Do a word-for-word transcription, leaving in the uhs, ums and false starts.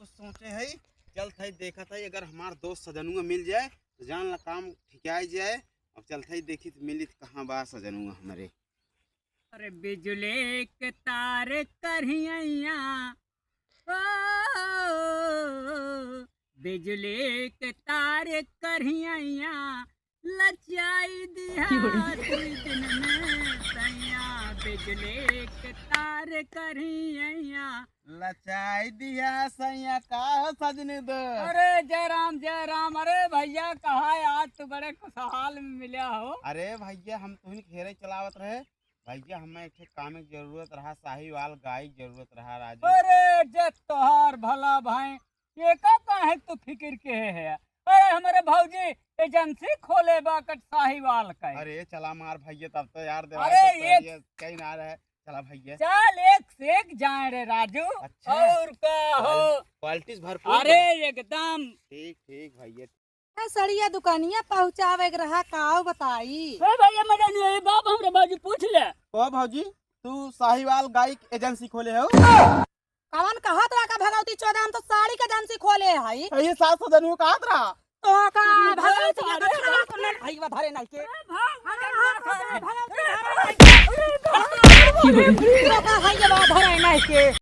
कुछ सोचे है, चलत है, देखत है, अगर हमार दोस्त सजनुआ मिल जाए तो जान ला काम ठिकाई जाए। अब चलत है, देखी तो मिली तो कहाँ बा सजनुआ हमरे। अरे बिजुली के तार करिहैया, ओ, बिजुली के तार करिहैया, लचाई दिहा दुई दिन में सैया, बिजुली के तार करिहैया। लचाई दिहा सैया, का हो सजनी दो? अरे जय राम, जय राम। अरे भैया, कहा है, आज तो बड़े खुशहाल में मिला हो। अरे भैया, हम तुहिन खेरे चलावत रहे। भैया, हमें एक ठे काम की जरूरत रहा, साहिवाल गाय की जरूरत रहा राजू। अरे जे तोहार भला भाई, ये का काहे तू फिकिर के है? अरे हमरे भौजी एजेंसी खोले बा कट साहिवाल का। अरे चला मार भैया, तब तो यार देवाल अरे तो ये कहीं ना रहे। चला भैया। चल एक से एक जाए रे राजू। अच्छा। और का हो? क्वालिटीज भरपूर अरे बा। एकदम। ठीक, ठीक भैया। ए, सड़िया दुकानिया पहुँचावे के रहा, काव बताई? ए भैया, मजा नहीं है, बाप हमरे बाजू पूछ ले। ओ भौजी, तू साहिवाल गाय के एजेंसी खोले हो? कवन कहत रहा का भगवती चौदह, हम तो साड़ी के एजेंसी खोले हई। ये सास सजनुआ कहत रहा। तो का भगवती अरे, अरे, भगवती धरे नहीं के। अरे, भगवती धरे नहीं के। तो का है ये बात धरे नहीं के।